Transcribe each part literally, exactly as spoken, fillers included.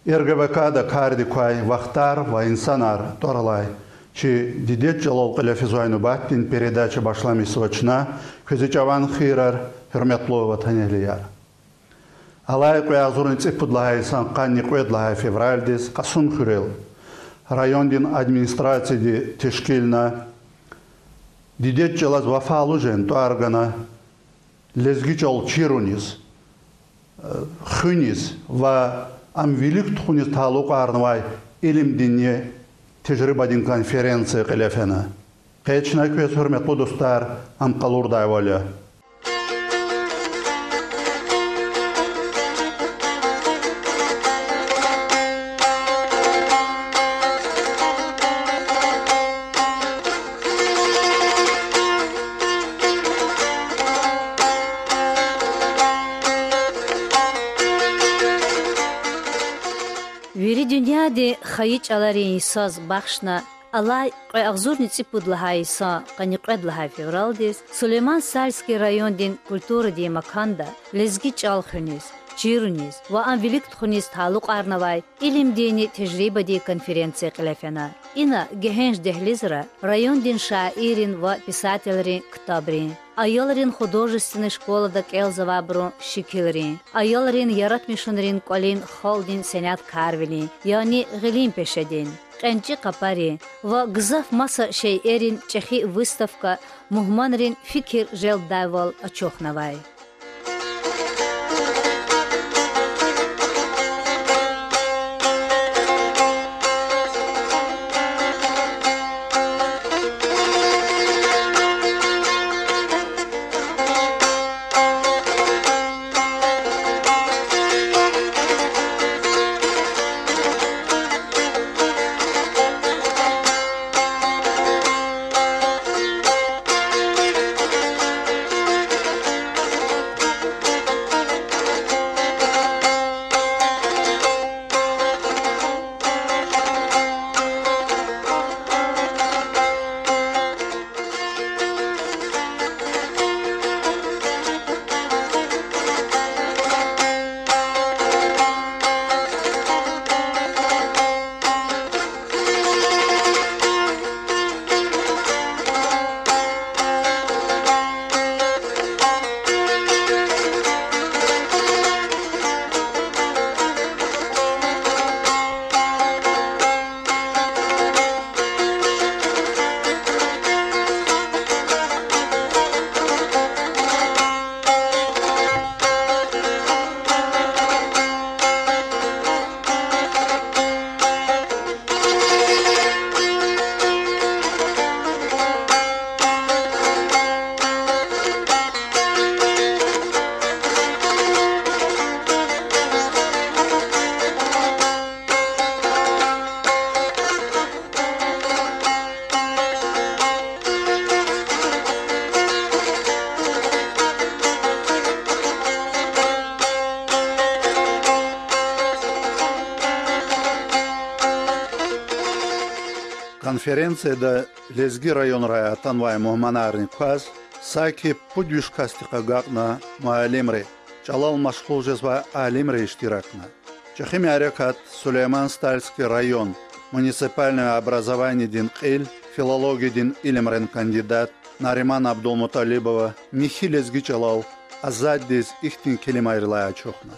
РГВК-да кардик квай Вахтар ва инсанар тӀвар алай чи дидед чӀалал кьиле физвай нубатдин передача башламишзава чна. Квез и чӀаван хийирар, гьуьрметлу ватанэгьлияр! Алай кьве агъзурни цӀипуд лагьай йисан къанни кьвед лагьай февралдиз Кьасумхуьрел райондин администрацияди тешкилна, дидед чӀалаз вафалу жен тӀвар гана, лезги чӀал чируниз, хуьниз ва ам вилик тухуниз талукьарнавай илимдинни тежрибадин конференция кьиле фена. Къе чна квез, гьуьрметлу дустар, ам къалурдайвал я. Вири дуьньядин хайи чӀаларин йисаз бахшна алай кьве агъзурни цӀипуд лагьай йисан къанни кьвед лагьай февралдиз Сулейман-Стальский райондин культурадин маканда лезги чӀал хуьниз, чируниз ва ам вилик тухуниз талукьарнавай илимдинни тежрибадин конференция кьиле фена. Ина гегьенш дегьлизра райондин шаиррин ва писателрин ктабрин, аялрин художественный школада кӀелзавайбурун шикилрин, аялрин яратмишунрин кӀвалин халкьдин сеняткарвилин, яни гъилин пешедин, кьенчӀи къапарин ва гзаф маса шейэрин чӀехи выставка мугьманрин фикир желбдайвал ачухнавай. Конференцияда лезги районрай атанвай мугьманарни кваз, саки пуд виш касдихъ агакьна муаллимри, чӀалал машгъул жезвай алимри иштиракна. ЧӀехи мярекат Сулейман-Стальский район муниципальный образованидин кьил, филологиядин илимрин кандидат Нариман Абдулмуталибова михьи лезги чӀалал азаддиз ихьтин келимайрилай ачухна.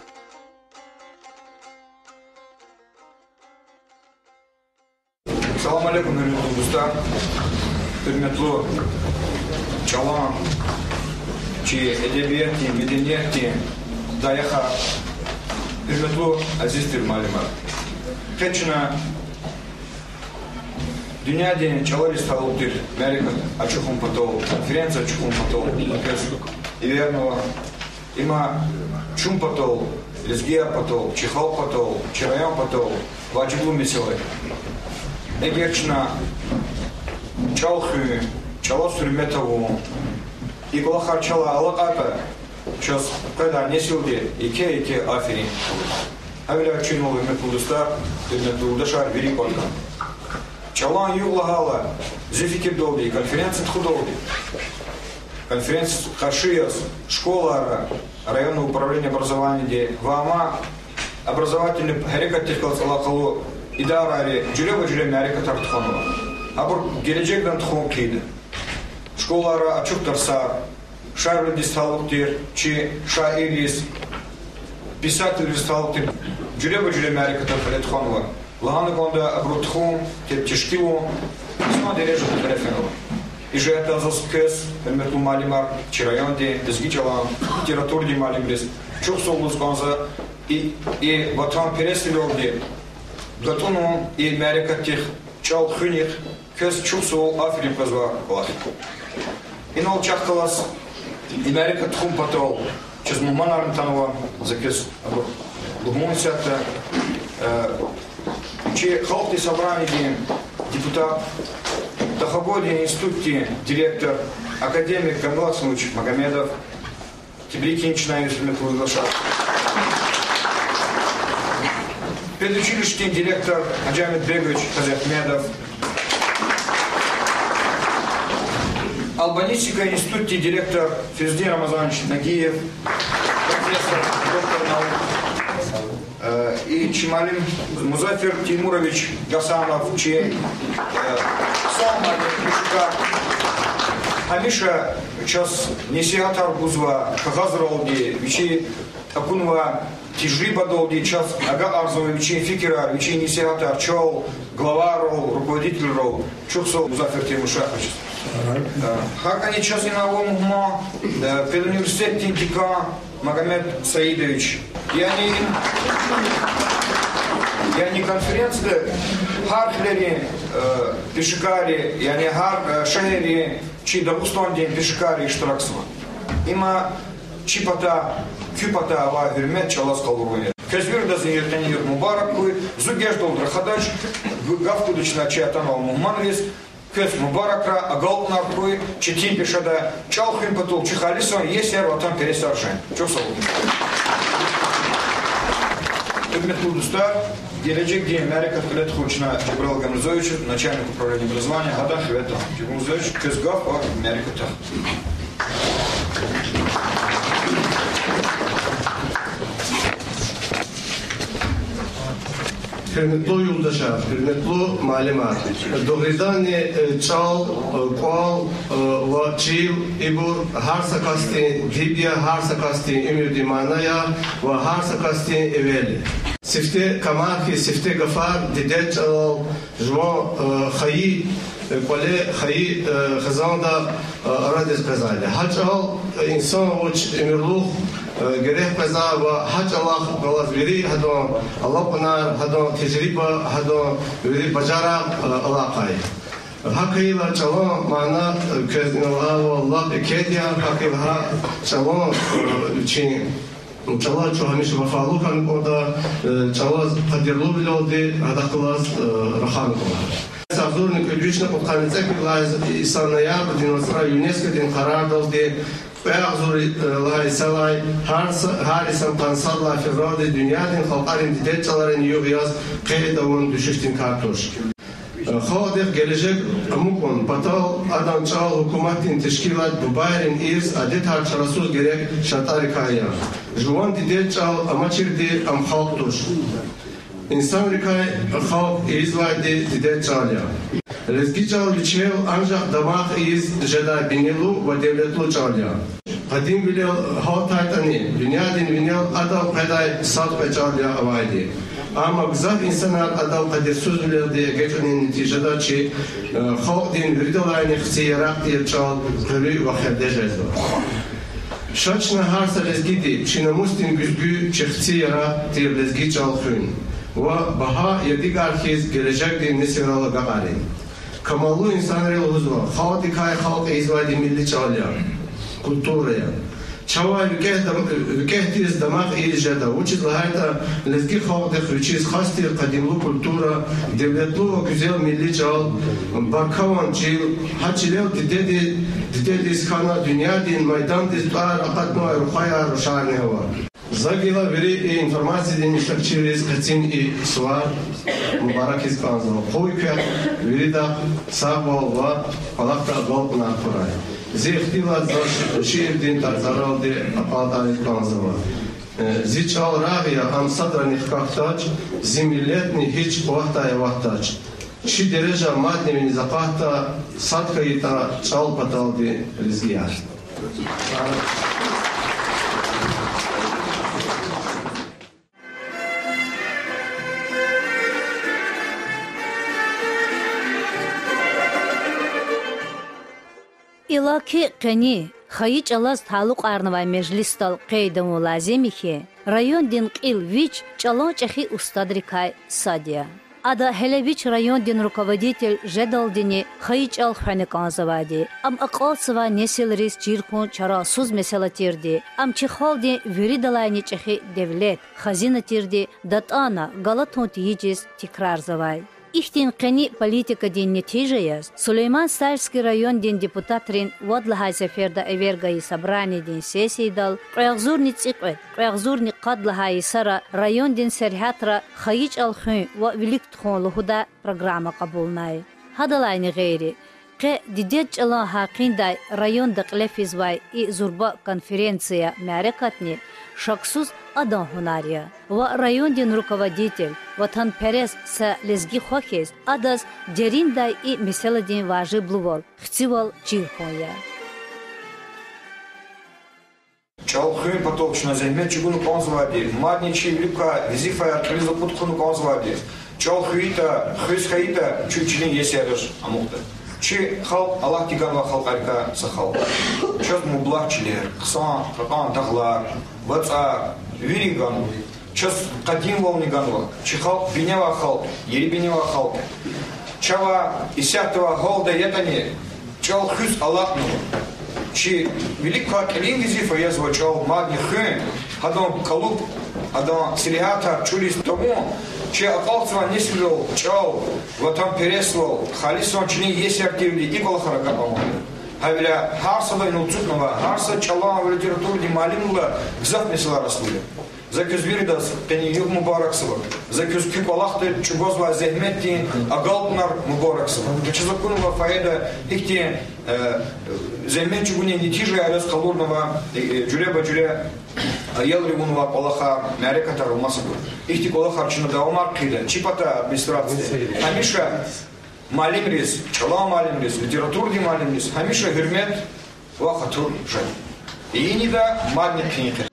Салам алейкум, гьуьрметлу дустар, гьуьрметлу чӀалан, чи эдебиятдин, медениятдин даях, гьуьрметлу азиз тир муаллимар. Къе чна дуьньядин чӀалариз талукь тир мярекат ачухун патал, конференция ачухун патал квез эвернава. Има чун патал, лезгияр патал, чи халкь патал, чи район патал важиблу месэла я. Эгер чна чӀал хуьн, чӀалаз гьуьрмет авун, и кӀвалахар чалай алакьайтӀа, чаз къведай несилди еке-еке аферин. Гьавиляй чун, гьуьрметлу дустар, гьуьрметлу юлдашар, вири кӀватӀ хьана. ЧӀалан югъ лагьайла, зи фикирдалди, конференция тухудалди, конференция къарши яз школайра, районное управление образованиеди ва амай Образовательный гьерекатдихъ галаз алакъалу идарайри жуьреба-жуьре мярекатар тухванва. Абур гележегдан тухун хъийида. Школара ачух тарсар, шаирвилдиз талукь тир чи шаирриз, писателриз талукь тир жуьреба-жуьре мярекатар кьиле тухванва. Лагьана кӀанда, абуру тухун, те-, тешкилун инсан дережада кьиле фенва. И жуьретда заз квез, гьуьрметлу муаллимар, чи райондин лезги чӀалан, литературадин муаллимриз чухсагъул лугьуз кӀанзава, и, и ватанпересвилелди гатӀунун и мярекатдихъ, чӀал хуьнихъ квез чухсагъул, аферин къвезва кӀвалах. Инал чахъ галаз и мярекат тухун патал чаз мугьманарни атанва, за квез абур лугьун исятда, э, чи Халкьдин Собраниедин депутат, Дахагойдин институтдин директор, академик Гамлат Смуч Магомедов, тебрикни чна ийиз, гьуьрметлу юлдашар. Педучилищедин директор Гьажи Амедбегович Казиагьмедов, Албанистика институтдин директор Фейзудин Рамазанович Нагиев, профессор, доктор наук, э, и чи муаллим Музаффер Теймурович Гасанов, чи, э, са муаллим, пешекар, гьамиша чаз несигьатар гузва кагъазралди, вичи акунвай тежрибадалди чаз агакьарзава вичин фикирар, вичин несигьатар чал, главайрал, руководителрал. Чухсагъул, Музаффер Теймуршагьович. Э, гьакӀни чаз ина ава мугьман, э, педуниверситетдин декан Магомед Саидович. Яни, яни конференцияда гьар хилерин, э, пешекарри, яни гьар, э, шегьеррин, чи Дагъустандин пешекарри иштиракзава. Има чи патай, куь патай авай гьуьрмет чӀалаз къалурун я. Квез виридаз и йикъин югъ мубарак хьуй, зун геждалди рахадач, г-, гаф гуда чна чи атанвай мугьманриз, квез мубаракрай, агалкьунар хьуй четин пешада, чӀал хуьн патал чи халисан иесияр, ватанпересар жен. Чухсагъул. Гьуьрметлу дустар, гележегдин мярекат кьиле тухун чна Жабраил Гамрузович, начальник управления образования, гьадан хиве тан. Жабраил Гамрузович, квез гаф ва мярекатдихъ. Гьуьрметлу юлдашар, гьуьрметлу муаллимар! Дугъриданни, э, чӀал, э, кӀвал, э, ва чил ибур гьар са касдин диб я, гьар са касдин уьмуьрдин мана я ва гьар са касдин эвел я. Сифте камар хьиз, сифте гафар дидед чӀалал, жуван, э, хайи, э, кӀвале, хайи, э, хизанда, э, арадиз къвезвайди я. Гьа чӀал, э, инсан вич уьмуьрлух, э, герек къвезвай ва гьа чӀалахъ галаз вири гьадан алакьунар, гьадан тежриба, гьадан вири бажарагъ, э, алакьай. Гьакайила чӀалан мана, э, квез инал лагьайвал, лап экед я, гьакайила гьа чӀалан, э, вичин чӀалаз чун гьамиша вафалу хьана кӀанда, э, чӀалаз къадирлувилелди адахъ галаз, э, рахана кӀанда. Агъзурни кӀуьд вишни кьудкъанни цӀекӀуьд лагьай йисан ноябрдин вацра ЮНЕСКОдин къарардалди кьве агъзур, э, лагьай йисалай гьар са-, гьар йисан къанни сад лагьай февралдиз дуьньядин халкьарин дидед чӀаларин югъ яз къейд авун дуьшуьшдин кар туш. Халкьдихъ гележег амукьун патал адан чӀал, гьукуматдин тешкилат, бубайрин ирс, адетар чарасуз герек шартӀарикай я. Жуван дидед чӀал амачирди ам халкь туш. Инсанрикай халкь ийизвайди дидед чӀал я. Лезги чӀал вичел анжах дамах ийиз жедай бинелу ва девлетлу чӀал я. Къадимвилел гьалтайтӀани, дуьньядин винел адав къведай сад кьве чӀал я авайди. Амма гзаф инсанар адав къадирсузвилелди эгечӀунин нетижада чи, э, халкьдин виридалайни хци яракь тир чӀал къуьруь ва херде жезва. Ша чна гьар са лезгиди чи намусдин гуьзгуь, чи хци яракь тир лезги чӀал хуьн ва багьа ядигар хьиз гележегдин несилрал агакьарин. Камаллу инсанри лугьузва, халкьдикай халкь ийизвайди милли чӀал я, культура я. Чавай викӀегь дам-, викӀегьдиз дамах ийиз жеда, вучиз лагьайтӀа лезги халкьдихъ вичиз хас тир къадимлу культура, девлетлу ва гуьзел милли чӀал, баркаван чил, гьа чилел дидеди-, дидедиз хьана дуьньядин майдандиз тӀвар акъатнавай рухваяр, рушарни ава. За гила вири и информациядин иштиракчийриз къецин и сувар мубаракиз кӀанзава. Къуй квехъ виридахъ сагъвал ва кӀвалахда агалкьунар хьурай. Зи ихтилат за ши-, шиирдин тӀварцӀаралди акьалтӀариз кӀанзава. Зи чӀал рагъ я, ам садрани хкахьдач, зи миллетни гьич къуватдай аватдач. Чи дережа мадни виниз акъатда, сад хьайитӀа чӀал паталди, лезгияр. Иллаки къени хайи чӀалаз талукьарнавай межлисдал къейд авун лазим я хьи, райондин кьил вич чӀалан чӀехи устадрикай сад я. Ада гьеле вич райондин руководитель жедалдини хайи чӀал хвена кӀанзавайди, ам акьалтзавай несилриз чир хьун чарасуз месэла тирди, ам чи халкьдин виридалайни чӀехи девлет, хазина тирди датӀана галатун тийижиз тикрарзавай. Ихьтин къени политикадин нетижа яз Сулейман-Стальский райондин депутатрин вад лагьай сеферда эвер гайи собраниедин сессиядал кьве агъзурни цӀикьвед, кьве агъзурни къад лагьай йисара райондин сергьятра хайи чӀал хуьн ва вилик тухун лугьудай программа кьабулнай. Гьадалайни гъейри, къе дидед чӀалан гьакъиндай районда кьиле физвай и зурба конференция-мярекатни, шаксуз, адан гьунар я ва райондин руководитель, ватанперес са лезги хва хьиз, адаз дериндай и месэладин важиблувал хцивал чир хьун я. ЧӀал хуьн патал чна зегьмет чӀугуна кӀанзавайди, мадни чи вилик квай везифаяр кьилиз акъуд хьуна кӀанзавайди. ЧӀал хуьйтӀа, хуьз хьайитӀа, чун чилин иесияриз амукьда. Чи халкь Аллагьди ганвай халкьарикай са халкь. Чаз мублагь чилер, хъсан, кьакьан дагълар, вацӀар, вири ганва. Чаз къадимвални ганва. Чи халкь биневай халкь, ери биневай халкь. Чавай исятда авай гьалда ятӀани, чӀал хуьз алакьнава. Чи вилик квай кьилин везифа язва чӀал мадни хуьн, гьадан кӀалуб, адан сергьятар чӀуриз тавун, чи акьалтзавай несилрал чӀал, ватанпересвал, халисан чилин иесияр тирди, и кӀвалахар агакьарун. Гьавиляй гьар сада инал ацукьнавай, гьар са чӀалан ва литературадин муаллимдилай гзаф месэлаяр аслу я. За квез виридаз къенин югъ мубаракзава. За квез куь кӀвалахда чӀугвазвай зегьметдин агалкьунар мубаракзава. Чаз акунвай файда ихьтин, э, зегьмет чӀугунин нетижаяр яз къалурнава, э, э, жуьреба-жуьре аялри авунвай кӀвалахар, мярекатар ва масабур. Ихьтин кӀвалахар чна давамар хъийида. Чи патай администрацияди гьамиша муаллимриз, чӀалан муаллимриз, литературадин муаллимриз гьамиша гьуьрмет ва хатур жеда. Ийинида мадни хъийин къене.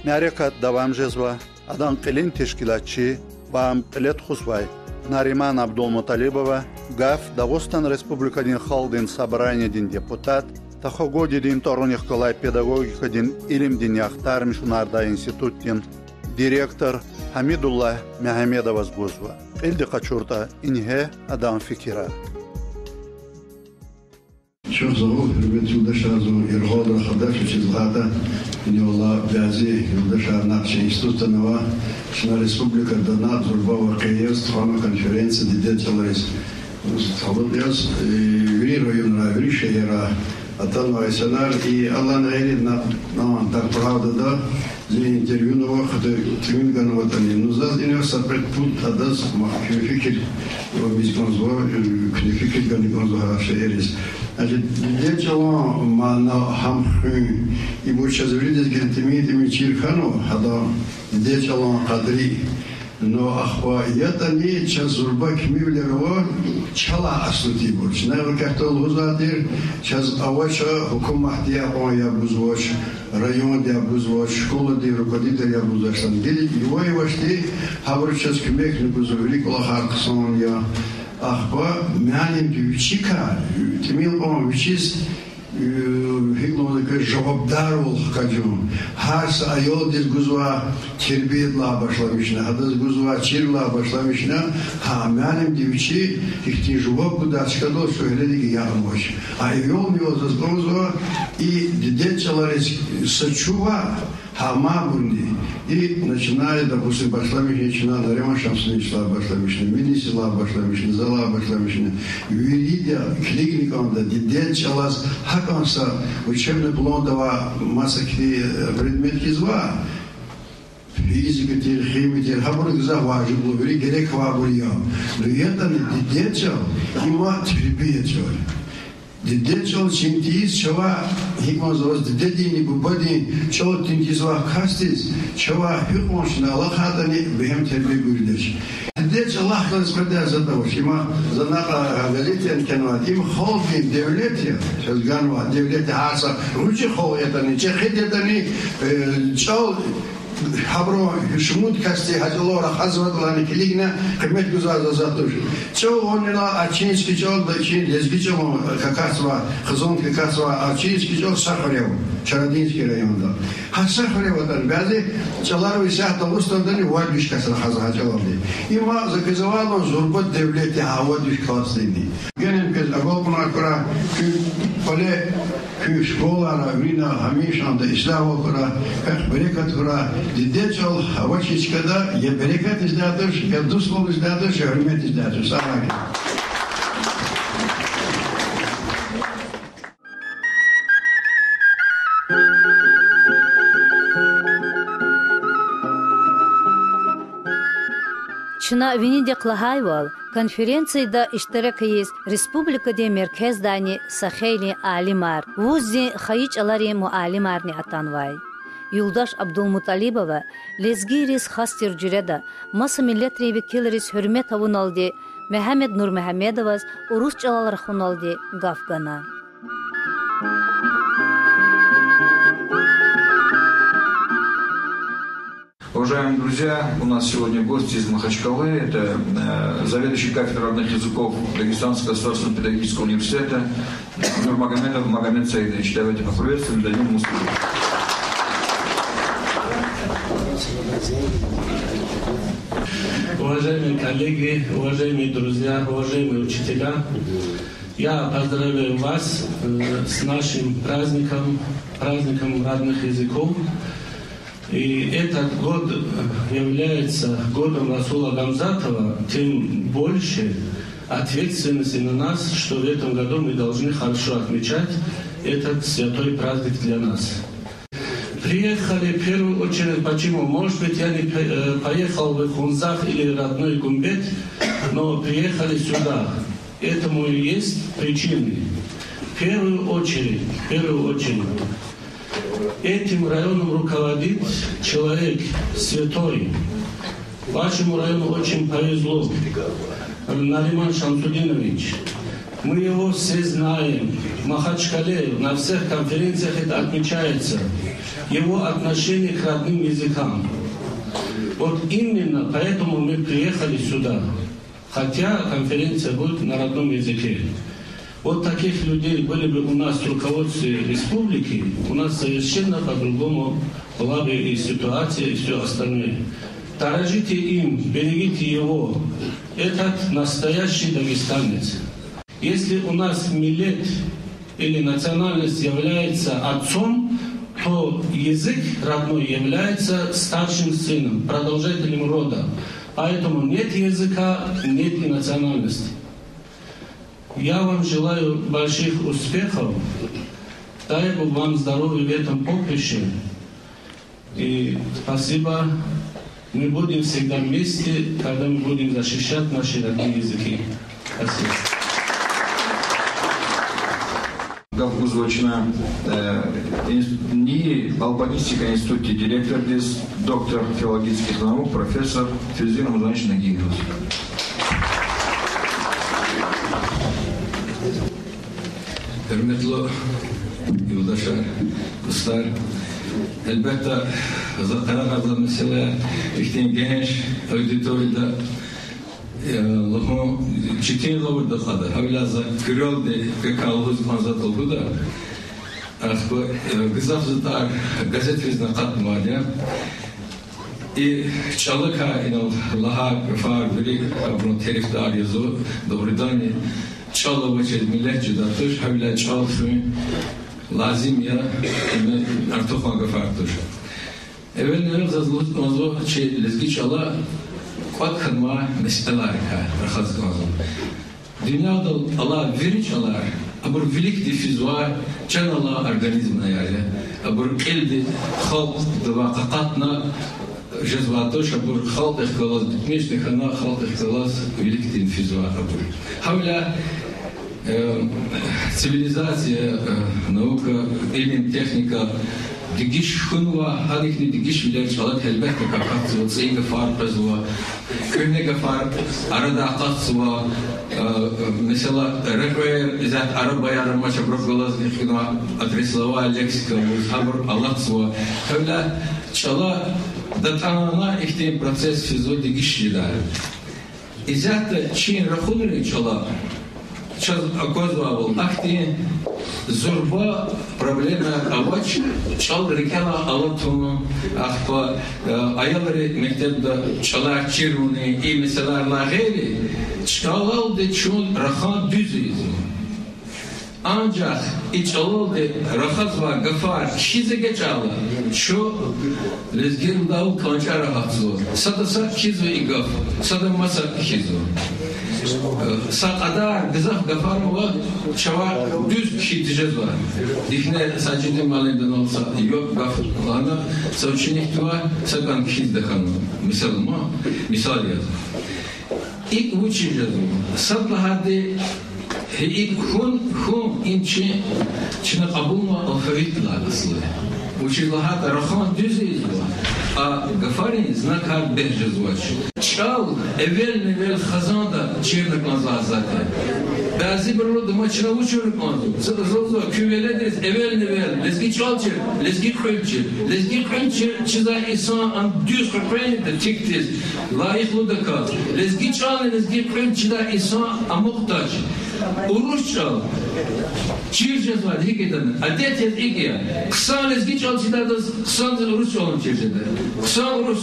Мярекат давам жезва. Адан кьилин тешкилатчи ва ам кьиле тухузвай Нариман Абдулмуталибова гаф Дагъустан Республикадин Халкьдин Собраниедин депутат, Тахо-Годидин тӀварунихъ галай педагогикадин илимдин яхтар мишунардай институтдин директор Гьамидуллагь Мегьамедоваз гузва. Кьилди къачуртӀа, ингье адан фикирар. Чухсагъул, гьуьрметлу юлдашар, зун яргъал рахадач, вучиз лагьайтӀа инвалай бязи юлдашар накь чи институтда ава, чна республикада зурба вакъиа яз тухвана конференция дидед чӀалариз. Талукь яз, э, вири районра, вири шегьерра атанвай инсанар, и Аллагьдин гъейри, на, на, так правда, да, зи интервьюна вахтунда тӀимил ганватӀани. Ну, заз ина са кьвед-пуд адаз ма-, куь фикир вамиз кӀанзава, э, куьне фикир гана кӀанзава гьа шейэриз. Значит, дидед чӀалан мана, гьам хуьн, ибур чаз виридаз гила тӀимил-тӀимил чир хьанва, гьадан дидед чӀалан къадри. Ну, ахпа ятӀани чаз зурба кимивилер ава чалай аслу тирбур. Чна гьикӀ ятӀа лугьузвай тир, чаз авач гьукуматди акьван яб гузвач, районди яб гузвач, школадин руководитель яб гузвач. Гила яваш-явашди гьабуру чаз куьмекни гузва, вири кӀвалахар хъсан я. Ахпа муаллимди вичикай, тӀимил кьван вичиз, э, гьикӀ лугьуда, жавабдарвал хкажун. Гьар са аялдиз гузвай тербиядилай башламишна, гьадаз гузвай чирвилай башламишна, гьа муаллимди вичи ихьтин жаваб гудай чкадал суьгьуьрдик ягънавач. А июлни ваз заз кӀанзава, и дидед чӀалариз са чува, гьа мабурни, и начиная, допустим, башламишна чна Нариман Шамсудиновичдилай башламишна, Минисилай башламишна, залай башламишна, вирида килигна кӀанда дидед чӀалаз гьакӀан са учебный планда авай маса хьи-, предмет хьиз ваъ, физика тир, химия тир, гьабур гзаф важиблу, вири герек авайбур я. Ну, ятӀани дидед чӀал, има тербия чӀал. Диде чӀал чин тийиз чавай, гьикӀ ванзаваз, дидединни бубадин чӀал чин тийизвай касдиз чавай гьикьван чна алахъайтӀани бегьем тербия гуридач. Диде чӀалахъ галаз къведай затӀ авач. Им за накьвар галатӀани кхьенвайди, им халкьдин девлет я, чаз ганвай девлет я, гьар са вуч халкь ятӀани, чӀехиди ятӀани, э, чӀал, гьабуру шумуд касди гьа чӀалал рахазватӀани килигна къимет гузвай затӀ туш. ЧӀал ванила а чи лезги чӀални, чи лезги чӀални какахьзавай, хизан какахьзавай а чи лезги чӀал са хуьре ава, Чародинский районда. Гьа са хуьре аватӀани, бязи чӀалар исятда Дагъустандани вад виш кас рахазва гьа чӀалалди. Има за квез авайвал зурба девлет я гьа вад виш касдини. Генани квез агалкьунар хьурай, куь кӀвале, куь школайра, вина гьамишанда ислягьвал хьурай, квехъ берекат хьурай. Диде чӀал авачир чкада я берекат ийизвайди туш, я дуствал ийизвайди туш, я гьуьрмет ийизвайди туш. Сагърай. Чна винидихъ лагьайвал, конференцияда иштирак ийиз республикадин меркездайни са хейлин алимар, вуздин хайи чӀаларин муаллимарни атанвай. Юлдаш Абдулмуталибова лезгийриз хас тир жуьреда маса миллетрин векилриз гьуьрмет авуналди, Мегьамед Нурмегьамедоваз урус чӀалал рахуналди гаф гана. Уважаемые друзья, у нас сегодня гости из Махачкалы. Это, э, заведующий кафедрой родных языков Дагестанского государственного педагогического университета Нурмагомедов Магомед Саидович. Давайте поприветствуем, дадим ему слово. Уважаемые коллеги, уважаемые друзья, уважаемые учителя, я поздравляю вас, э, с нашим праздником, праздником родных языков. И этот год, э, является годом Расула Гамзатова, тем больше ответственности на нас, что в этом году мы должны хорошо отмечать этот святой праздник для нас. Приехали в первую очередь, почему? Может быть, я не пе-, э, поехал в Хунзах или родной Гумбет, но приехали сюда. Этому и есть причины. В первую очередь, в первую очередь, этим районом руководит человек святой. Вашему району очень повезло, Нариман Шамсудинович. Мы его все знаем. В Махачкале на всех конференциях это отмечается. Его отношение к родным языкам. Вот именно поэтому мы приехали сюда. Хотя конференция будет на родном языке. Вот таких людей были бы у нас в руководстве республики, у нас совершенно по-другому была бы и ситуация, и всё остальное. Дорожите им, берегите его. Этот настоящий дагестанец. Если у нас миллет или национальность является отцом, то язык родной является старшим сыном, продолжателем рода. Поэтому нет языка, нет и национальности. Я вам желаю больших успехов. Дай Бог вам здоровья в этом поприще. И спасибо. Мы будем всегда вместе, когда мы будем защищать наши родные языки. Спасибо. Гаф гузва чна, э, инс-, НИИ албанистика институтдин директордиз, доктор филологических наук, профессор Фейзи Рамазанович Нагиеваз. Гьуьрметлу юлдашар, дустар, гьелбетда, за къарагъарзавай месэла ихьтин генж аудиторияда, э, лугьун четин гъавурда кьада. Гьавиляй за куьрелди квекай лугьуз кӀанзаватӀа лугьуда. Ахпа, э, гзаф затӀар газетризни акъатнавайди я. И чӀалакай инал лагьай гафар, вири абурун терефдар ийизва, дугъриданни, чӀал авачиз миллет жедай туш, гьавиляй чӀал хуьн лазим я, им артухан гафар туш. Эвел-эвел заз лугьуз кӀанзава чи лезги чӀала кӀватӀ хьанвай месэлайрикай рахаз кӀанзава. Дуьньядал алай вири чӀалар, абур виликди физвай чан алай организмар я. Абур кьилди халкьдавай къакъатна жезвай туш, абур халкьдихъ галаз битмишдин хьана, халкьдихъ галаз виликди физвай абур. Гьавиляй Э, цивилизация, э, наука, илим, техника дегиш хьунва, гьа ихьтин дегишвилер чӀалаз гьелбетда акъатзава, цӀийи гафар къвезва, куьгьне гафар арадай акъатзава, э, месела, рекьер, исятда арабаяр амач, абур галаз ихьтин отрасловая лексика лугьуз, гьабур алатзава. Гьавиляй чӀала датӀана ихьтин процесс физва дегиш жедай. Исятда чи рахунрин чӀала, чаз аквазвайвал, ахьтин зурба проблемаяр авач, чӀал рикӀелай алатун, ахпа, э, аялри мектебда чӀалар чирунин, и месэлайрилай гъейри, чӀалалди чун рахан дуьз ийизва. Анжах и чӀалалди рахазвай гафар кхьиз эгечӀайла, чун лезгийрилай кӀанчӀар гьатзава. Сада са кхьизва и гаф, сада маса кхьизва. Э, са кьадар гзаф гафар ава, чавай дуьз кхьиз тежезвай. Ихьтин Сажидин муаллимди анал са я гаф лагьана, са ученикдивай са кӀан кхьиз тахьанва. Мисал ма, мисал яз. ИкӀ вучиз жезва? Сад лагьайди, гьа икӀ хьун, хьун им чи, чна кьабулнавай алфавитдилай аслу. Вучиз лагьайтӀа рахан дуьз ийизва, а гафарин знакар бес жезвач. ЧӀал эвел-мевел хизанда чирна кӀанзавай затӀ я. Бязибуру лугьуда, ма чна вуч авуна кӀанзава. Заз лугьузва, куь веледриз эвел-мевел лезги чӀал чир, лезги кьуьл чир, лезги кьуьл чир чизвай инсан ам дуьз къекъвенвайди тикдиз, лайихлудаказ. Лезги чӀални лезги кьуьл чидай инсан амукьдач. Урус чӀал чир жезвайди гьикӀ ятӀани, адет яз икӀ я. Хъсан лезги чӀал чидайдаз хъсан урус чӀални чир жеда. Хъсан урус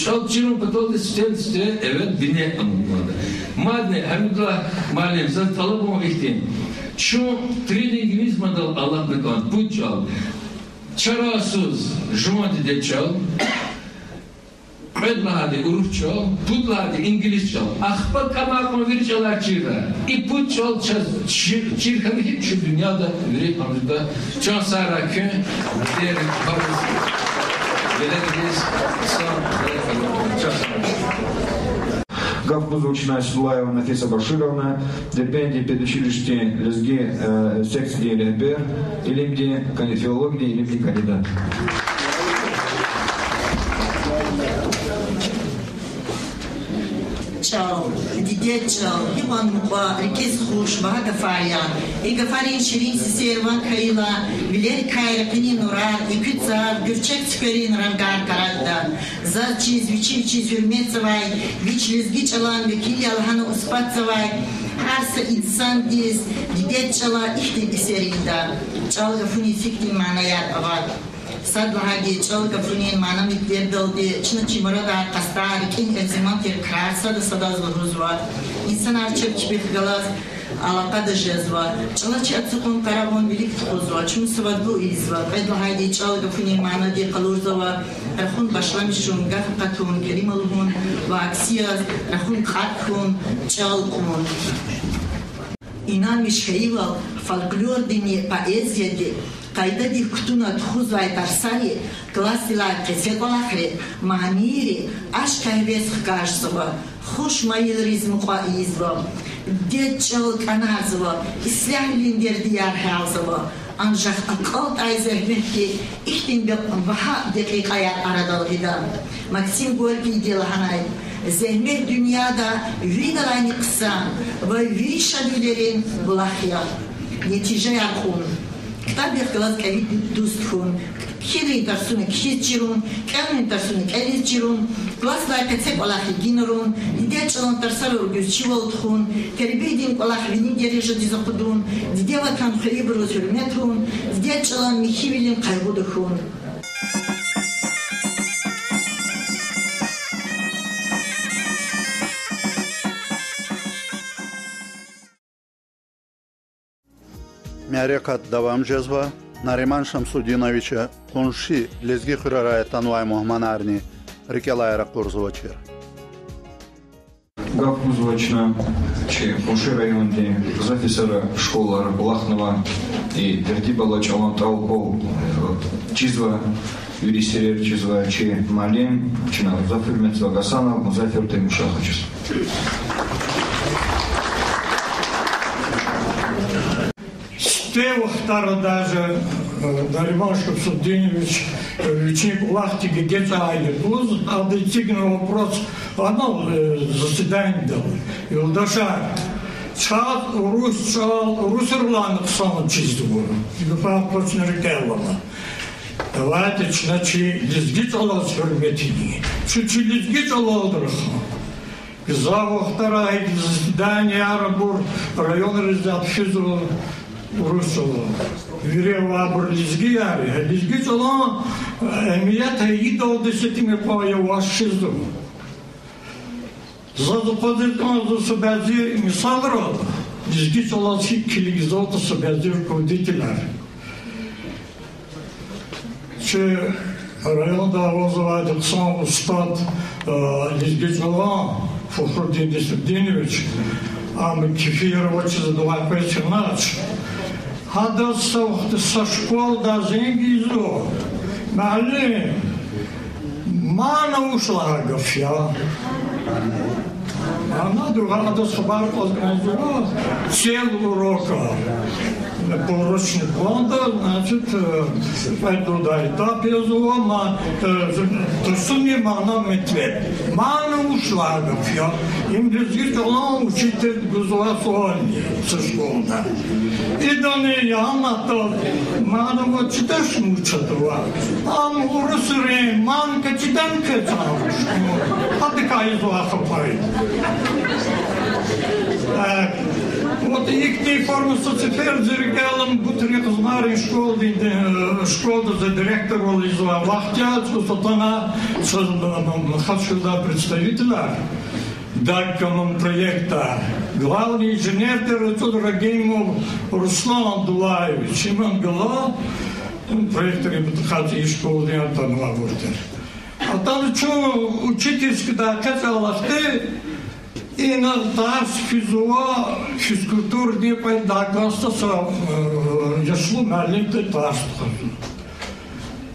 чӀал чирун паталди сифтени-сифте эвел бине амукьда. Мадни, Гьамидуллагь муаллим, заз тӀалаб авун ихьтин: чун трилингвизмдал алатна кӀанда пуд чӀал. Чарасуз жуван дидед чӀал, кьвед лагьайди урус чӀал, пуд лагьайди инглис чӀал. Ахпа кӀамай кьван вири чӀалар чирра. И пуд чӀал чаз чир, чир хьана хьи, чун дуьньяда вири памжуда. Чан сагърай куьн, дер, пабиз, веледриз, са, чан сагърай. Гаф гузва чна Сидулаева Нафиса Башировна, Дербентдин педучилищедин лезги, э, секциядин регьбер, илимдин кан-, филологиядин илимдин кандидат. ЧӀал, дидед чӀал, гьикьван мукьва, рикӀиз хуш, багьа гафар я. И гафарин ширин сесер ван хьайила, вилерикай рикӀини нурар, экуь цав, гуьрчег цуькверин рангар карадда. Заз чиз, вичи вичиз гьуьрметзавай, вич лезги чӀалан векил я лагьана успатзавай гьар са инсандиз дидед чӀала ихьтин эсер ийида. ЧӀал гафунин сифтин манаяр ава. Сад лагьайди, чӀал гафунин мана-мекьвердалди чна чи мурадар, къастар, рикӀин эрзиман тир крар сада-садаз лугьузва. Инсанар чеб чпихъ галаз алакъада жезва. ЧӀала чи ацукьун-къаравун вилик тухузва, чун савадлу ийизва. Кьвед лагьайди, чӀал гафунин манади къалурзава: рахун башламишун, гаф акъатун, келима лугьун ва акси яз рахун кьатӀ хьун, чӀал кьун. Инанмиш хьайивал, фольклордини поэзияди къайдадик кутуна тухузвай тарсари, классдилай къецекӀвалахри, манийри ашкъи-гьевес хкажзава, хуш майилриз мукьва ийизва. Дидед чӀал кӀанарзава, ислягьвилин дердияр гьялзава. Анжах акьалтӀай зегьметди ихьтин бе-, багьа декьикьаяр арадал гъида. Максим Горькийди лагьанай: зегьмет дуьньяда виридалайни хъсан ва вири шадвилерин булах я. Нетижаяр кьун. Ктабдихъ галаз кӀеви дуст хьун. Кхьинрин тарсуна кхьиз чирун, кӀелнин тарсуна кӀелиз чирун, классдилай къецекӀвалахри генарун, дидед чӀалан тарсара ругуз чивал тухун, тербиядин кӀвалах вини дережадиз акъудун, диде-ватан хвейибуруз гьуьрмет авун, дидед чӀалан михьивилин къайгъуда хьун. Мярекат давам жезва. Нариман Шамсудиновича къунши лезги хуьрерай атанвай мугьманарни рикӀелай ракъурзавачир. Гаф гузва чна чи къунши райондин гзаф йисара школайра кӀвалахнава, и тертиб алай чӀалан тӀал-пол, э, чизва, вири сирер чизва чи муаллим, чна гзаф гьуьрметзавай Гасанов Музафир Таймуршаховичаз. Те вахтара даже, э, Нариман Шамсудинович, э, вичин кӀвалахдик эгечӀайди я лугьуз, ада эцигна вопрос, анал, э, заседанида, юлдашар, чаз урус чӀал, урусрилай хъсан чизва, гафар точно рикӀел алама. Давайте чна чи лезги чӀалаз гьуьрмет ийин. Чун чи лезги чӀалалди рахун. Гзаф вахтара и заседанияр абур районриз физва урус чӀалал. Вири авайбур лезгияр я. Лезги чӀалан, э, агьамият ийидалди сетим кьван я ваз чизва. Заз акъвазиз кӀанзава са бязи мисалрал, лезги чӀалаз гьикӀ килигзаватӀа са бязи руководителар. Чи районда аваз авайди хъсан устад, э, лезги чӀалан Фахрудин Десрединович, ам кефир авачиз адавай къвез хьанач. Гьадаз са вахтунда са школада зенг ийизва: муаллим, мана вуч лагьай гаф я? Мана дугъа адаз хабар кьаз кӀанзава: цель урока, поурочный планда, значит, э, кьвед лагьай этап язва, ма, э, тарсуни мана, метлеб. Мана вуч лагьай гаф я? Им лезги чӀалан учитель гузвай суал я са школада. Идани я, ам атӀа, мана ва чидач муьтӀуьгъ ава. Ам урусрин манка чидан квез чӀавуз. Гьадакай ийизвай хапай. Э, вот ихьтин форма са сефер зи рикӀел алама, Бутрин Къазмайрин школада, э, школада за директорвал ийизвай вахт я, цӀусад тана, цӀусад, э, Хасавюртдай представителар. Дагкоммунпроекта главный инженер тир, ацӀуд Рагимов Руслан Абдуллаевич, иман гала, проектрин патахъай и школадин атанвайбур тир. Атана чун учительскийдай экъечӀайла хьтин, инал тарс физва, физкультурадин кьвед лагьай классда са, э, яшлу муаллимди тарс тухузва.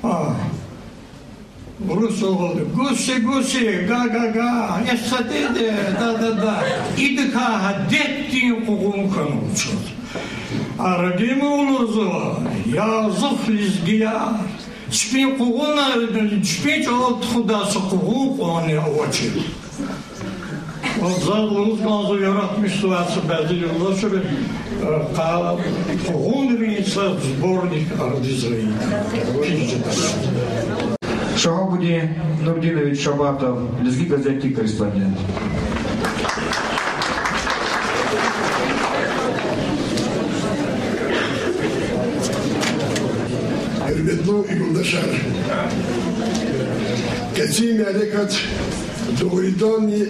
А. Урус чӀалалди: гуси-гуси, га-га-га, эсадиди, да-да-да. Идакай гьа дебтин къугъун хьанва чаз. А Рагимова лугьузва: язух лезгияр, чпин къугъунар, чпин чӀалал тухудай са къугъун кьванни авачир. Ва заз лугьуз кӀанзава, яратмишзавай са бязи юлдашри, э, къа-, къугъунрин са сборник арадиз гъайиди. Шагьабудин Нурдинович Шабатов, Лезги газетдин корреспондент. Гьуьрметлу юлдашар! Къенин мярекат дугъриданни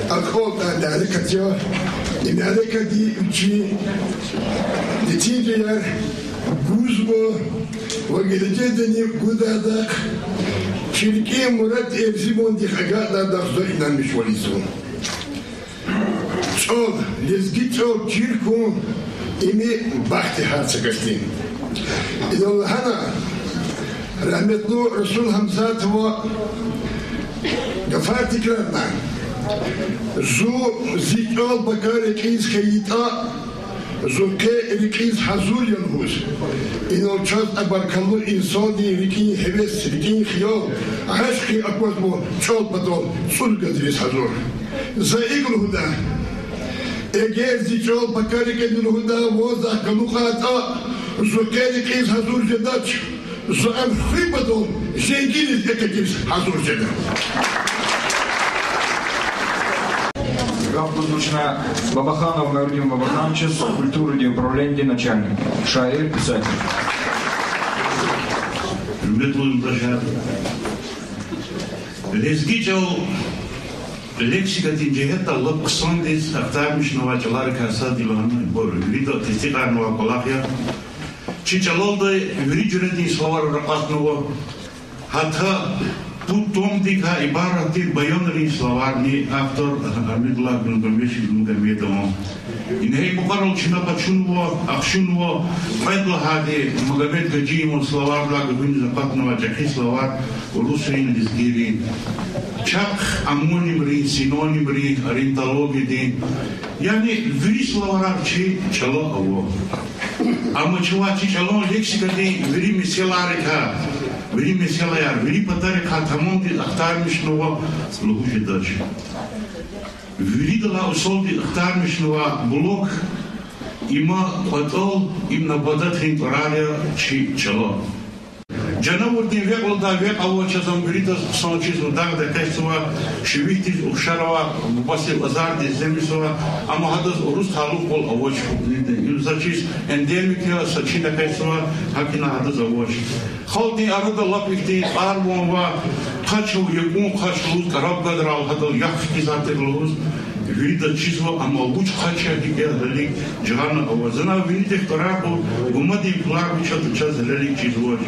акьалтӀай мярекат я. И мярекатди вичин нетижаяр гузва ва гележегдани гудайдахъ чи рикӀин мурад эрзимандихъ агакьдайдахъ зун инанмишвал ийизва. ЧӀал, лезги чӀал чир хьун, им бахт я гьар са касдин. Инал лагьана, рагьметлу Расул Гьамзатова гафар тикрарна: зун зи чӀал пака рекьиз хьайитӀа, зун къе рекьиз гьазур я лугьуз. Инал чаз а баркаллу инсандин рикӀин гьевес, рикӀин хиял, гьашкъи аквазва чӀал патал цӀуд газриз гьазур. За икӀ лугьуда: эгер зи чӀал пака рекьида лугьуда ва захъ галукьайтӀа, зун къе рекьиз гьазур жедач, зун ам хуьн патал женгиниз экъечӀиз гьазур жеда. Гаф гузвачна Бабаханов Нурудин Бабахановичаз, культурадин управленидин начальник, шаир, писатель. Гьуьрметлу юлдашар, лезги чӀал лексикадин жигьетдай лап хъсандиз ахтармишнавай чӀаларикай сад я лагьана, ибур вирида тестикьарнавай кӀвалах я. Чи чӀалалди вири жуьредин словарар акъатнава. Гьатта пуд томдикай ибарат тир баянрин словарни, автор Амидуллагь Гуьлгамбешиди Гуьлмугьамедован. Ингье и мукьварал чна къачунва, ахчунва кьвед лагьайди Магомед Гьажиеван словардай гуьгъуьниз акъатнавай чӀехи словарь, урусрин, лезгийрин, чахъ омонимрин, синонимрин, ориентологиядин, яни вири словарар чи чӀала ава. Амма чавай чи чӀалан лексикадин вири месэлайрикай, вири месэлаяр, вири патарихъай тамамдиз ахтармишнава лугьуз жедач. Виридалай усалди ахтармишнава блок, има кӀватӀал, им набататдин тӀварар я чи чӀала. Жанавурдин векь лугьудай векь ава, чаз ам виридаз хъсан чизва, дагъда экъечӀзава, шивитдиз ухшар ава, бубасив азардиз земисва, амма гьадаз урус талукьвал авач. Им за чиз эндемик я, са чин экъечӀзава, гьакӀни гьадаз авач. Халкьдин арада лап ихьтин тӀвар-ван ава, къачу, якӀун къач лугьуз, кӀараб гадрал гьадал яхъ хкизар тир лугьуз, виридаз чизва, амма вуч къач я, гьикӀ я, гьелелиг жагъана ава. Зана винидихъ тӀварар кьур, гумадин пулар вичел чаз гьелелиг чизвач.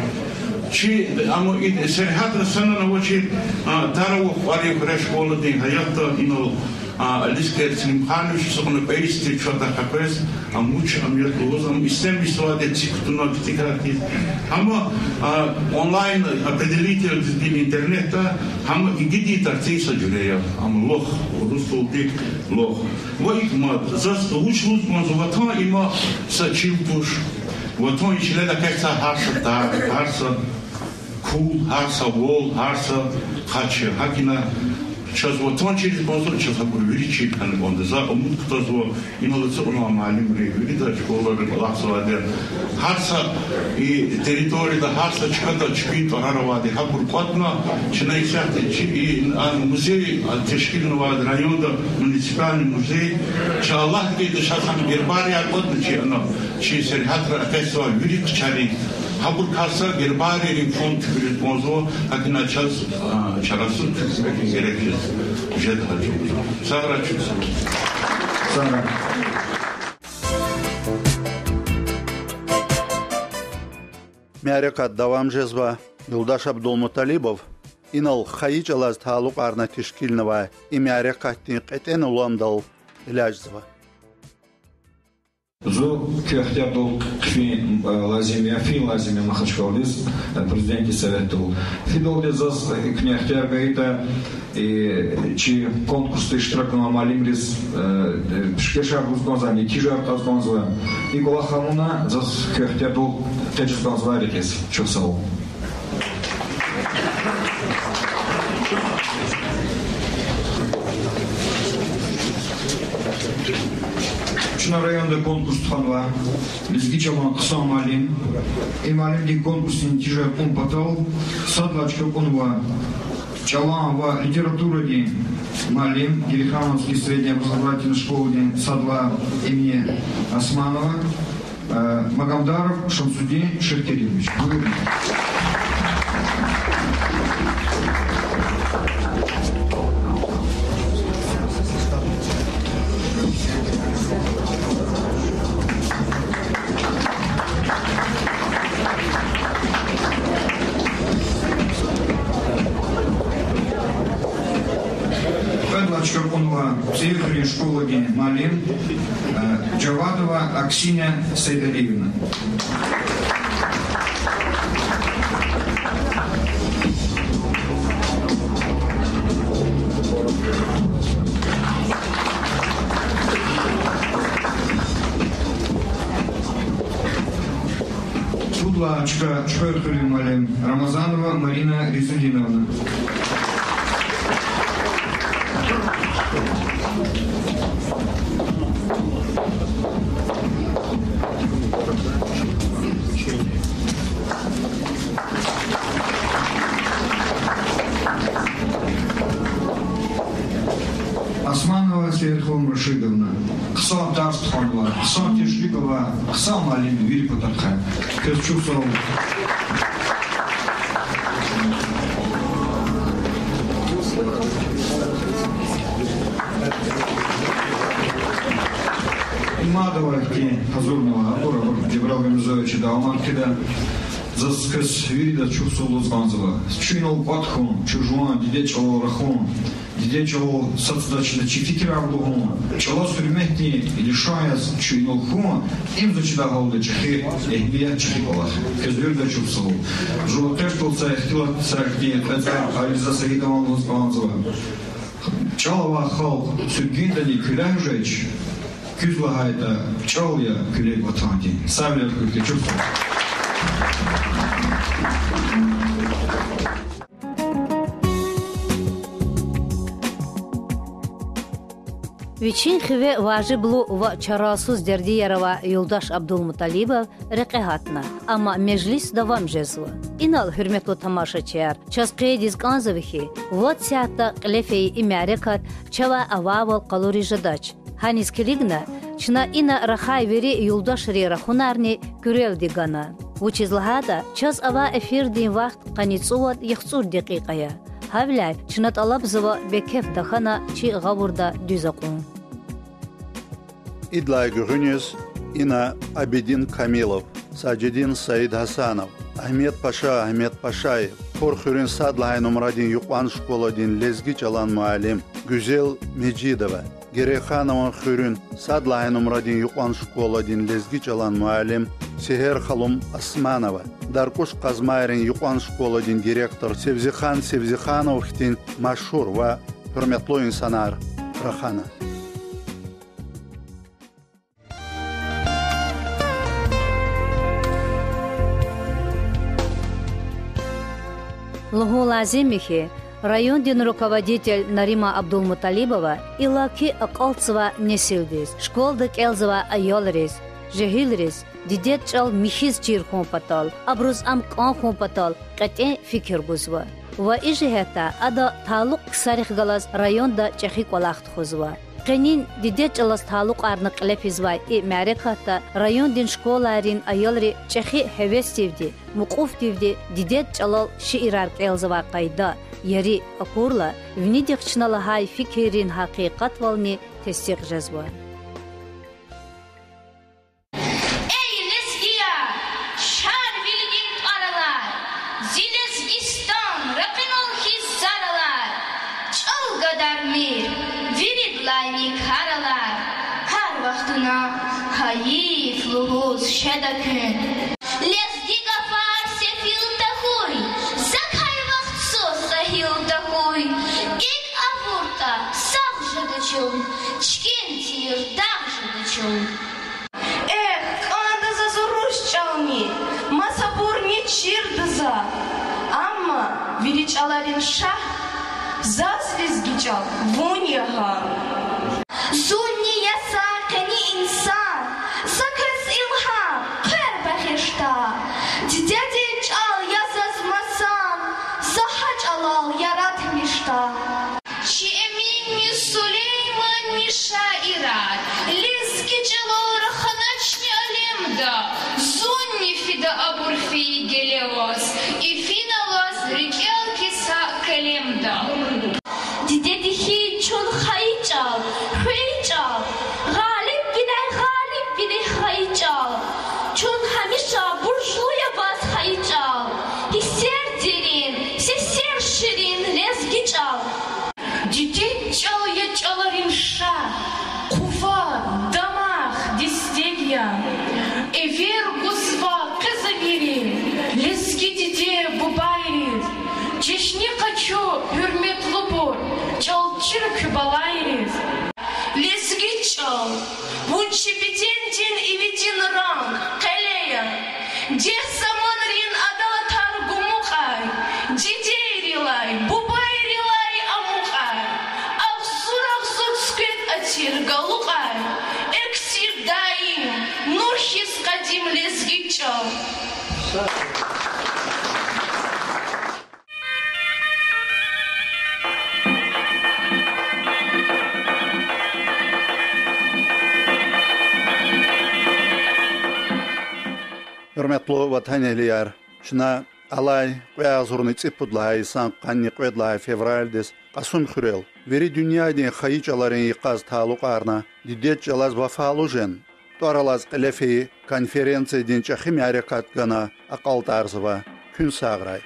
Чи, амма и сергьятра санани авачир, а, Тарава Кьварин хуьре школадин гьаятда инал, а, Алис Керцлимханович, сукъна пейсти чватахъ къвез, ам вуч ам ятӀа лугьуз, ам истемишзавайди цик кутуна, ктикар хьиз. Амма, а, онлайн определитель лезгидин интернетда, амма игиди тартин са жуьре я, ам лох, урусдалди лох. Ва икӀ мад, заз вуч лугьуз кӀанзава: Ватан има са чил туш, Ватан и чилел экъечӀзавай гьар са тар, гьар са кул, гьар са вал, гьар са къач я. ГьакӀни чаз Ватан чириз кӀанзава, чаз абур вири чир хьана кӀанда. За умуд кутазва инал ацукьнавай муаллимрин, вирида школайра кӀвалахзавайди, гьар са и территорияда, гьар са чкада чпин тӀварар авайди, гьабур кӀватӀна, чна исятда чи, и, а, музей, а, тешкилнавайди районда, муниципальный музей, чна Аллагьдин дидеда шад хьана гербарияр кӀватӀна чи ана, чи сергьятра экъечӀзавай вири хъчарин. Гьабурукай са гербарийрин фонд туькӀуьриз кӀанзава, гьакӀни чаз, а, чарасуз туькӀуьрмир герек жез, жеда гьа чӀавуз. Сагърай чун. Сагърай. Мярекат давам жезва. Юлдаш Абдулмуталибов инал хайи чӀалаз талукьарна тешкилнавай и мярекатдин кьетӀен уламдал элячӀзава. Зун куь ихтиярдал хъфин, э, лазим я, фин лазим я Махачкъаладиз, э, президентдин советдал. Фидалди заз, э, куьне ихтияр гайитӀа, э, чи конкурсда иштиракнавай муаллимриз, э, э, пишкешар гуз кӀанзава, нетижаяр кьаз кӀанзава. И кӀвалах авуна заз куь ихтиярдал экъечӀиз кӀанзавайди я. Чухсагъул. Чна районда конкурс тухванва, лезги чӀалан хъсан муаллим. И муаллимдин конкурсдин нетижаяр кьун патал сад лагьай чка кьунва чӀалан ва литературадин муаллим Герехановский средней образовательной школадин, сад лагьай, имени Османова, э, Магомдаров Шамсудин Ширкеримович. Буюрун. Кьвед лагьай чка кьунва ЦӀийи хуьруьн школадин муаллим, э, Жавадова Аксинья Сайдалиевна. Пуд лагьай чка Чуьхвер хуьруьн муаллим Рамазанова Марина Ризудиновна. Османова Сейерханум Рашидовна. Хъсан тарс тухванва, хъсан тежриба ва хъсан муаллим вири патарихъай. Квез чухсагъул. Мад авай хьтин гьазурнава, абур, абур Жабрал Гамзатовича давамар кьида. Заз квез виридаз чухсагъул лугьуз кӀанзава. Чун инал кӀватӀ хьун, чун жуван дидед чӀалал рахун, дидед чӀалал сад-садаз чна чи фикирар лугьун, чӀалаз гьуьрметдин лишан яз чун инал хьун, им за чидай гьалда чӀехи эгьмият, чӀехи кӀвалах. Квез виридаз чухсагъул. Жуван экъечӀдалди са ихтилат, са ихьтин кьецӀар Алирза Саидован лугьуз кӀанзава. ЧӀал авай халкь суьгуьндани куьлягь жеч, Куьз лагьайтӀа, чӀал я куьлег ватандин. Сагърай куьн, чухсагъ. Вичин хиве важиблу ва чарасуз дердияр авай юлдаш Абдулмуталибов рекье гьатна, амма межлис давам жезва. Инал, гьуьрметлу тамашачияр, чаз къейдиз кӀанзава хьи, вад сятда кьиле фейи и мярекат чавай авайвал къалуриз жедач. Гьаниз килигна, чна ина рахай вири юлдашрин рахунарни куьрелди гана. Вучиз лагьайтӀа чаз авай эфирдин вахт къанни цӀувад яхцӀур декьикьа я. Гьавиляй чна тӀалабзава бекеф тахьана чи гъавурда дуьз акьун. Идалай гуьгъуьниз ина Абидин Камилов, Сажидин Саидгьасанов, Агьмед Паша Агьмед Пашаев, Курхуьруьн сад лагьай нумрадин юкьван школадин лезги чӀалан муаллим Гуьзел Межидова, Герейханован хуьруьн сад лагьай нумрадин юкьван школадин лезги чӀалан муаллим Сегьерханум Османова, Даркуш-Къазмайрин юкьван школадин директор Севзихан Севзиханов хьтин машгьур ва гьуьрметлу инсанар рахана. Лугьун лазим я хьи, райондин руководитель Нарима Абдулмуталибова иллаки акьалтзавай несилдиз, школада кӀелзавай аялриз, жегьилриз дидед чӀал михьиз чир хьун патал, абуруз ам кӀан хьун патал кьетӀен фикир гузва. Ва и жигьетдай ада талукь ксарихъ галаз районда чӀехи кӀвалах тухузва. Къенин дидед чӀалаз талукьарна кьиле физвай и мярекатда райондин школайрин аялри чӀехи гьевесдивди, мукьуфдивди дидед чӀалал шиирар кӀелзавай къайда, ери акурла, винидихъ чна лагьай фикиррин гьакъикъатвални тестикь жезва. Эй, лезгияр, Шарвилидин тӀвар алай, зи Лезгистан, ракъинал хьиз зар алай, чӀал гадармир, виридалайни кар алай, гьар вахтуна гьайиф лугьуз шеда куьн. Лезги гафар сефил тахьуй, закай вахтсуз са гьил тахьуй, икӀ авуртӀа, сагъ жеда чун, чкин тир дагъ жеда чун. Эхь, кӀанда заз урус чӀални, масабурни чирда за. Амма вири чӀаларин шагь заз лезги чӀал вун я гьа. Зунни я са къени инсан, за квез илгьам, хъвер багъишда. Дидедин чӀал я заз масан, за гьа чӀалал яратмишда. Чи Эминни, Сулейманни шаирар, лезги чӀалал раханачни алемда, зунни фида абур фейи геле ваз, ифин алаз рикӀел киса келемда. Дидеди хьиз чун хайи чӀал, хвейи чӀал, гъалибвиляй гъалибвилихъ хайи чӀал. Чун гьамиша буржлу я ваз хайи чӀал, гьиссер дерин, сесер ширин лезги чӀал. Дидед чӀал я чӀаларин шагь, къуват, дамах, дестек я. Эвер гузва къе за вири лезги диде-бубайриз, чешне къачу, гьуьрметлубур, чӀал чира куь балайриз. Лезги чӀал, вун чи бедендин ивидин ранг, къеле я. Дегь заманрин адалатар гумукьай, дидейрилай, бубайрилай амукьай, агъзур-агъзур цуьквед атир галукьай, экв тир даим, нур хьиз къадим лезги чӀал. Гьуьрметлу ватанэгьлияр, чна алай кьве агъзурни цӀипуд лагьай йисан къанни кьвед лагьай февралдиз Кьасумхуьрел вири дуьньядин хайи чӀаларин йикъаз талукьарна дидед чӀалаз вафалу жен тӀвар алаз кьиле фейи конференциядин чӀехи мярекат гана акьалтӀарзава. Куьн сагърай.